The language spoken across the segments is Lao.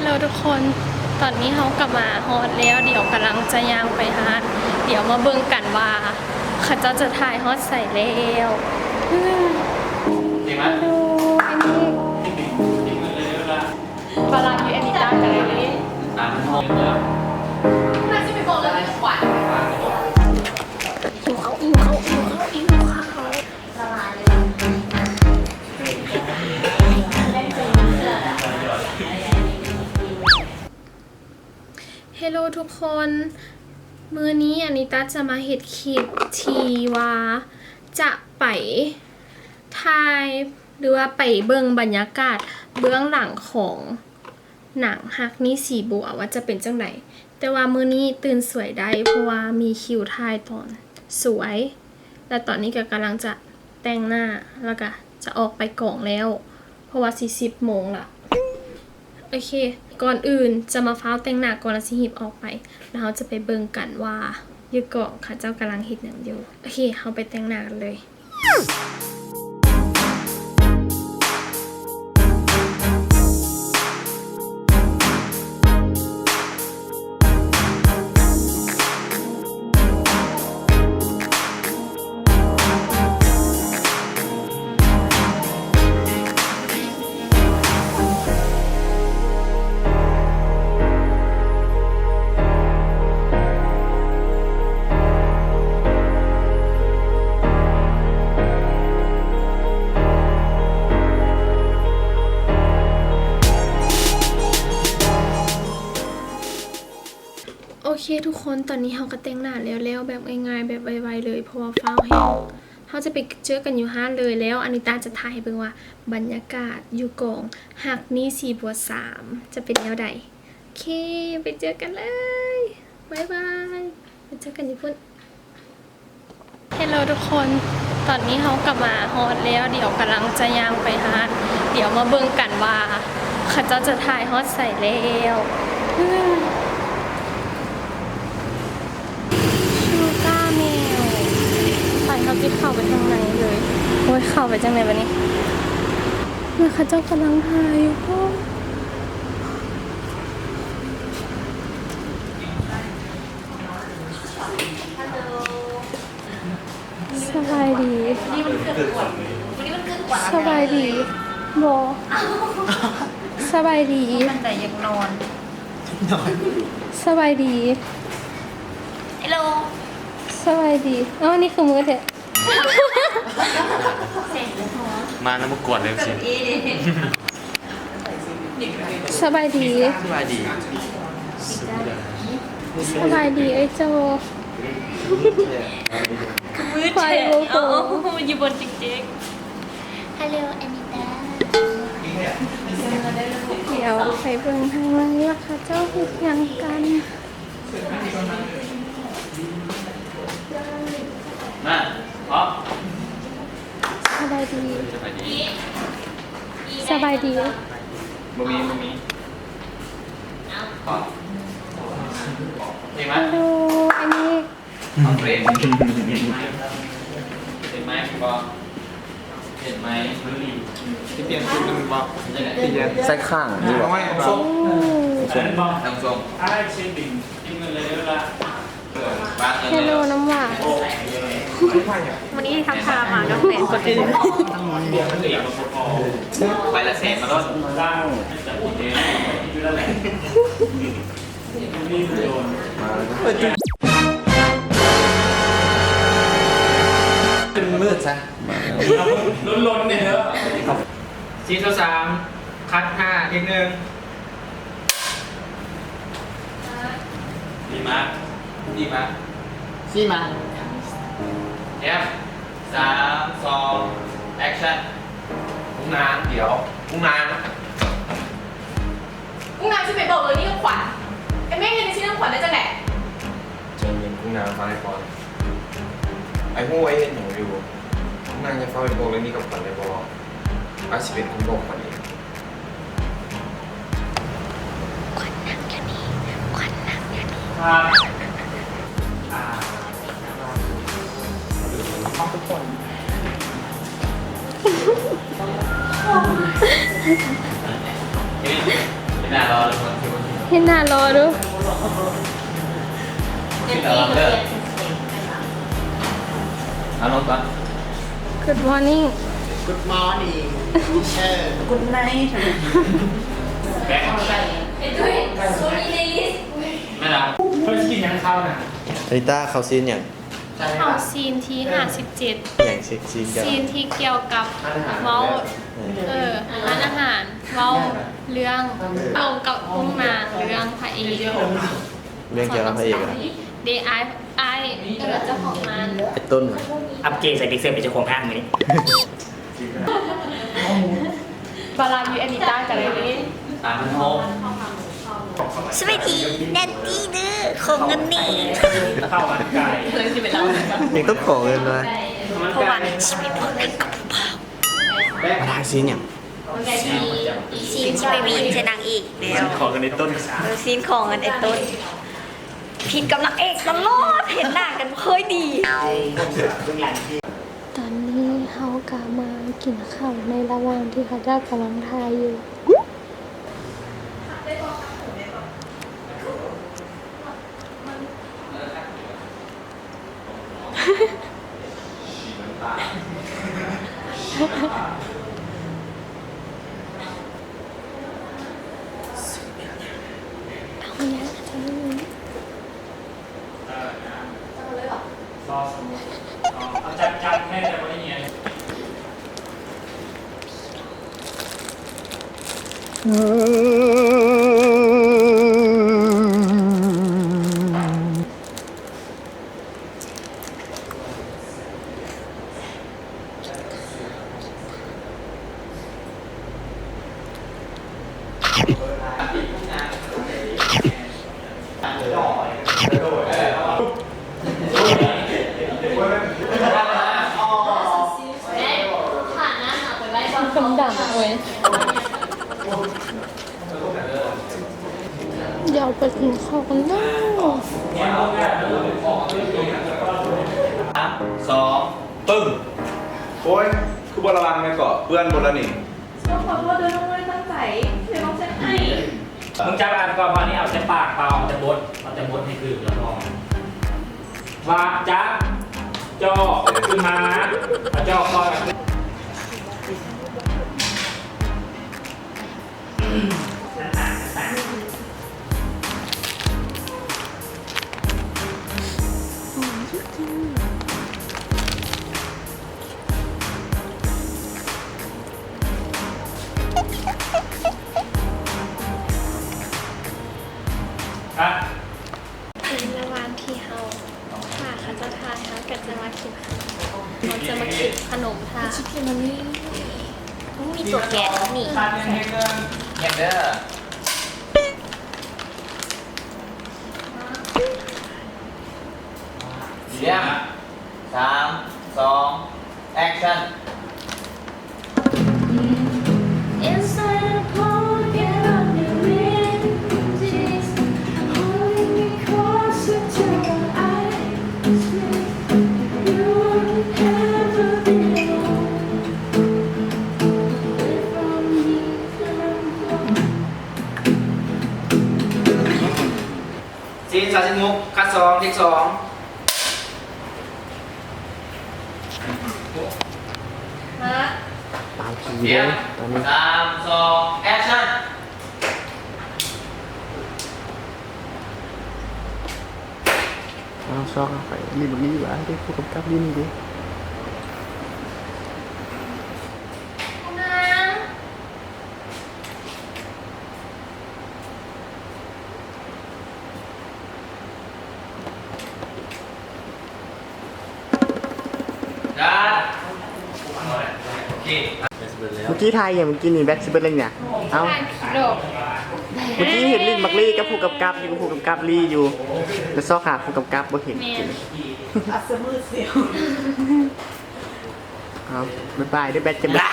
ແລ້ວທຸກຄົນ ຕອນນີ້ເຮົາກໍມາຮອດແລ້ວ ດຽວກຳລັງຈະຍ່າງໄປຮ້ານ ດຽວມາເບິ່ງກັນວ່າເຂົາເຈົ້າຈະຖ່າຍຮອດໃສແລ້ວ. ເຮັນໄໝ? Hello, Annie. ບາລານ you Anita ກັນເລີຍ. ຫິວເຂົ້າ ຫິວເຂົ້າ ຫິວເຂົ້າ ຫິວເຂົ້າ. Hello ທຸກຄົນ ມື້ນີ້ອານິຕາຈະມາເຮັດຄລິບທີ່ວ່າຈະໄປຖ່າຍ ຫຼືວ່າໄປເບິ່ງບັນຍາກາດເບື້ອງຫຼັງຂອງ ໜັງຮັກນີ້ສີບົວວ່າຈະເປັນຈັ່ງໃດ, ແຕ່ວ່າມື້ນີ້ຕື່ນສວຍໄດ້ ເພາະວ່າມີຄິວຖ່າຍຕອນສວຍ ແລະ ຕອນນີ້ກໍກຳລັງຈະແຕ່ງໜ້າ ແລ້ວກໍຈະອອກໄປກອງແລ້ວ ເພາະວ່າຊິສິບໂມງລະ. ໂອເຄ ກ່ອນອື່ນຈະມາຟ້າວແຕ່ງໜ້າກ່ອນ ແລ້ວຊິຮີບອອກໄປ ແລ້ວເຮົາຈະໄປເບິ່ງກັນວ່າຢູ່ກອງເຂົາເຈົ້າກຳລັງເຮັດຫຍັງຢູ່. ໂອເຄ ເຮົາໄປແຕ່ງໜ້າກັນເລີຍ. ໂອເຄທຸກຄົນ ຕອນນີ້ເຮົາກໍແຕ່ງໜ້າແລ້ວໆ ແບບງ່າຍໆ ແບບໄວໆ ເລີຍ ເພາະວ່າຟ້າວແຮງ. ເຮົາຈະໄປເຈີກັນຢູ່ຮ້ານເລີຍ ແລ້ວອານິຕາຈະຖ່າຍໃຫ້ເບິ່ງວ່າບັນຍາກາດຢູ່ກອງຮັກນີ້ສີບົວສາມຈະເປັນແນວໃດ. ໂອເຄ ໄປເຈີກັນເລີຍ ບາຍບາຍ ໄປເຈີກັນຢູ່ພຸ້ນ. Hello ທຸກຄົນ ຕອນນີ້ເຮົາກໍມາຮອດແລ້ວ ດຽວກຳລັງຈະຍ່າງໄປຮ້ານ ດຽວມາເບິ່ງກັນວ່າເຂົາເຈົ້າຈະຖ່າຍຮອດໃສແລ້ວ. ຊູກາແມວ ໄປ ເຮົາຊິເຂົ້າໄປທາງໃນເລີຍ. ໂອ້ຍ ເຂົ້າໄປຈັ່ງໃດບາດນີ້ ແລ້ວເຂົາເຈົ້າກຳລັງຖ່າຍຢູ່. ສະບາຍດີ ສະບາຍດີ ບໍ່ ສະບາຍດີ ມັນໄດ້ຢາກນອນ ສະບາຍດີ ເຮລໂລ ສະບາຍດີ. ເອົ້າ ນີ້ຄືມືແທ້ ມາແລ້ວບໍ່ກວດເລີຍຊິ. ສະບາຍດີ ສະບາຍດີ ສະບາຍດີເອື້ອຍໂຈ. ມືແທ້ ເອົາ ຢູ່ບົນຈິກໆ. ຮາໂລ ອານິຕາ ດຽວໄປເບິ່ງທາງໃນວ່າເຂົາເຈົ້າເຮັດຫຍັງກັນ. ມາ ພ້ອມ ສະບາຍດີ ສະບາຍດີ ສະບາຍດີ ບໍ່ມີ ບໍ່ມີ ພ້ອມ ເພງມາ ຮາໂລ ອັນນີ້ ເອົາເຟຣມ ເຫັນໄໝ ເຫັນບໍ່? ເຫັນໄໝ? ຊິປ່ຽນຊຸດແມ່ນບໍ່? ຊິປ່ຽນ ໃສ່ຂ້າງນີ້ບໍ່? ເອົາໄວ້ ເອົາສົ່ງ ເອົາສົ່ງ ເອົາສົ່ງ. ເຮລໂລ ນ້ຳຫວານ ມື້ນີ້ທັກທາຍມາກັບແຟນຄົນອື່ນ ໄປລະແສນມາໂລດ. ຈົນມືດຊະ ລົ້ນໆ ນີ້ເດີ. ສີ່ ສາມ ຄັດ ຫ້າ ເທກ ໜຶ່ງ. ດີມາກ ດີມາກ ຊີ້ມາ ແອບ ສາມ ສອງ ແອັກຊັນ. ກຸງນາງ ດຽວ ກຸງນາງ ກຸງນາງຊິໄປບອກເລື່ອງນີ້ກັບຂວັນ ແຕ່ແມ່ເຮັດຈັ່ງຊີ້ນຳຂວັນໄດ້ຈັ່ງໃດ? ໃຈເຢັນ ກຸງນາງ ຟັງອ້າຍກ່ອນ. ອ້າຍຮູ້ວ່າເຮັດຫຍັງຢູ່ ກຸງນາງຢ່າຟ້າວໄປບອກເລື່ອງນີ້ກັບຂວັນໄດ້ບໍ່? ອ້າຍຊິເປັນຄົນບອກຂວັນເອງ. ຂວັນນັ່ງຢູ່ນີ້ ຂວັນນັ່ງຢູ່ນີ້ ຄັບ ອ່າ ຂອບຄຸນທຸກຄົນ. ເຫັນ ເຫັນໜ້າລ ເຮັດໜ້າຫຼໍ່ດູ. Good morning. Good morning, teacher. Good night. ອາລິຕາ ເຂົ້າຊີນຫຍັງ? ເຂົ້າຊີນທີຫ້າສິບເຈັດ ຫຍັງ? ຊີນ ຊີນກ່ຽວກັບ ຊີນທີ່ກ່ຽວກັບເວົ້າ ເອີ ຮ້ານອາຫານ ເວົ້າເລື່ອງ ລົມກັບໂຮງໜັງ ເລື່ອງພະເອກ ເລື່ອງກ່ຽວກັບພະເອກນະ. ເດ ອ້າຍ ອ້າຍ ເອີ ເຈົ້າຂອງຮ້ານ ໄອ້ຕົ້ນ ອັບເກຣດໃສ່ເດັກເສີບເປັນເຈົ້າຂອງຮ້ານມື້ນີ້. ບາລານຢູ່ອານິຕາກໍໄດ້ເດ້. ສະບາຍດີ ແນດຕີ້ເດີ ຂໍເງິນແດ່. ຍັງຕ້ອງຂໍເງິນວະ ເພາະວ່າຊິໄປພໍ້ກັນກັບຜູ້ບ່າວ. ມາຖ່າຍຊີນຫຍັງ? ຊີນ ຊີນທີ່ໄປວີນໃສ່ນາງເອກແລ້ວ. ຊີນຂໍເງິນໄອ້ຕົ້ນ. ເອີ ຊີນຂໍເງິນໄອ້ຕົ້ນ. ຜິດກັບນາງເອກຕະຫຼອດ ເຫັນໜ້າກັນບໍ່ຄ່ອຍດີ. ຕອນນີ້ເຮົາກະມາກິນເຂົ້າໃນລະຫວ່າງທີ່ເຂົາເຈົ້າກຳລັງຖ່າຍຢູ່. ເອົາຫຍັງ ເອີ ນາມ ຊໍ ສົມມຸດ ເອົາຈັກໆ ແທ້ແຕ່ບໍ່ໄດ້ຮຽນ. ຄົນດັງເວີຍ. ດຽວໄປກິນເຂົ້າກັນເດີ. ສາມ ສອງ ປຶ້ງ. ໂອ້ຍ ຄືບໍ່ລະວັງແດ່ເກາະ ເປື້ອນໝົດລະນີ້. ຕ້ອງຂໍໂທດເດີ ນ້ອງບໍ່ໄດ້ຕັ້ງໃຈ ດຽວນ້ອງເຊັດໃຫ້. ມຶງຈັບອ່ານກ່ອນ ພານີ້ເອົາແຕ່ປາກເປົ່າ ເອົາແຕ່ບົດ ເອົາແຕ່ບົດໃຫ້ຖືກແລ້ວພໍ. ວ່າ ຈະ ຈໍ ຂຶ້ນມາ ເອົາຈໍກ່ອນ. ໃນລະຫວ່າງທີ່ເຮົາຖ້າເຂົາເຈົ້າຖ່າຍ ເຮົາກໍຈະມາກິນຂະໜົມ ເຮົາຈະມາກິນຂະໜົມຖ້າ. ມີຕົວແກະນີ້ ຮຽນເດີ. ສາມ ສອງ ແອັກຊັນ. ຊີນ ສາມສິບຫົກ ຄັດສອງ ເທກສອງ. ຕາມຜີເດ້ ຕອນນີ້ ສາມ ສອງ ແອັກຊັນ. ເອົາຊອກເອົາໄປ ນີ້ບໍ່ມີວ່າ ເດ້ ຜູ້ກຳກັບຢູ່ນີ້ເດ້. ເມື່ອກີ້ຖ່າຍຫຍັງ? ເມື່ອກີ້ນີ້ແບັດຊິເບິດແລ້ວນີ້ນະ. ເອົ້າ ເມື່ອກີ້ເຫັນຫຼິ້ນໝາກລີ້ກັບຜູ້ກຳກັບຢູ່ ຜູ້ກຳກັບລີ້ຢູ່ ແລ້ວຊອກຫາຜູ້ກຳກັບບໍ່ເຫັນ. ແມ່ນ. ເອົາ ບາຍບາຍເດີ ແບັດຈະເບິດ.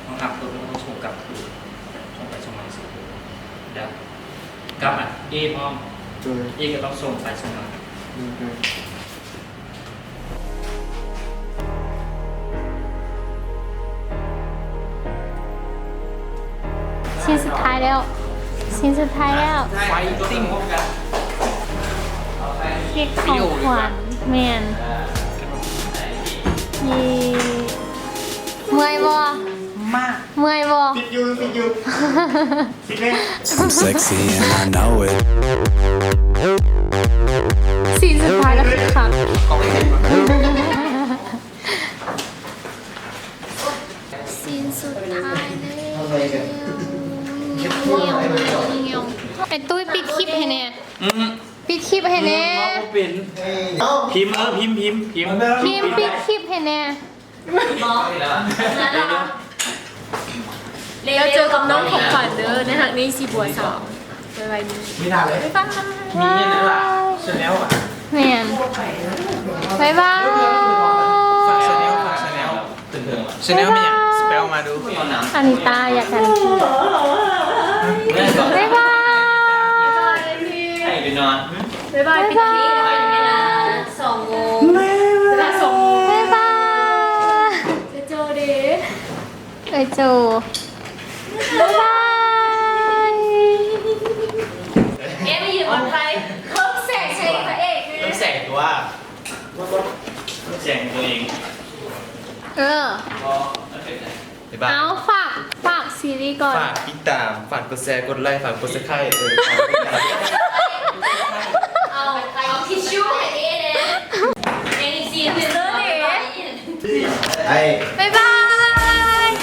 ຫ້ອງນ້ຳຕົວນີ້ມັນສົ່ງກັບຄືນ ສົ່ງໄປສົ່ງມາຊື່. ກັບ ເອ ພ້ອມ. ເອກກໍຕ້ອງສົ່ງໄປສົ່ງມາ. ຊິນສຸດທ້າຍແລ້ວ ຊິນສຸດທ້າຍແລ້ວ. ໄຟຕິ້ງ ເຄ້ກຂອງຂວັນ. ແມ່ນ. ເຢ້. ເມື່ອຍບໍ່? ມາກ. ເມື່ອຍບໍ່? ຕິດຢູ່ ຕິດຢູ່. ຕິດແນ່. I'm sexy and I know it. ຊີນສຸດທ້າຍແລ້ວຄືຄັກ. ຊີນສຸດທ້າຍແລ້ວ. ໄອ້ຕຸ້ຍປິດຄລິບໃຫ້ແນ່. ອືມ ປິດຄລິບໃຫ້ແນ່. ເວົ້າບໍ່ເປັນ. ພິມ ເອີ ພິມ ພິມ ພິມ ພິມ ປິດຄລິບໃຫ້ແນ່. ບອກ ແລ້ວເຈີກັບນ້ອງຂອງຂວັນເດີ ໃນຮັກນີ້ຊິບົວສາວ. ໄວໆນີ້. ມີໜ້າເລີຍ. ບາຍບາຍ. ມີຫຍັງນະ Chanel ອະ. ແມ່ນ. ບາຍບາຍ. ຝາກ Chanel ຝາກ Chanel. Chanel ມີຫຍັງ spell ມາດູ. ອານິຕາ ຢາກກັນ. ບາຍບາຍ. ໃຫ້ໄປນອນ. ບາຍບາຍ. ບາຍບາຍ. ສອງໂມງ. ເວລາສອງໂມງ. ບາຍບາຍ. ເຈົ້າເດີ. ເອີຍໂຈ. ບາຍບາຍ. ເອ ມາຢືນວັດໄຟ. ເພີ່ມແສງໃສ່ພະເອກ. ເພີ່ມແສງຕົວ. ເພີ່ມແສງຕົວເອງ. ເອີ. ບາຍບາຍ. ເອົາ ຝາກ ຝາກຊີຣີກ່ອນ. ຝາກຕິດຕາມ ຝາກກົດແຊ ກົດໄລ ຝາກກົດ Subscribe ເອີ ຝາກຕິດຕາມ. ເອົາ ເອົາທິດຊູໃຫ້ເອແດ່. ເອ ຊີ ເດີ. ບາຍບາຍ.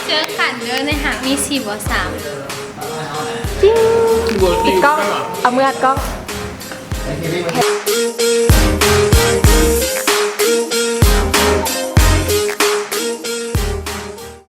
ເຈີກັນເດີ ໃນຮັກນີ້ຊິບໍ່ສາມ. ປິງ. ຕິດກ້ອງ. ເອົາມືອັດກ້ອງ.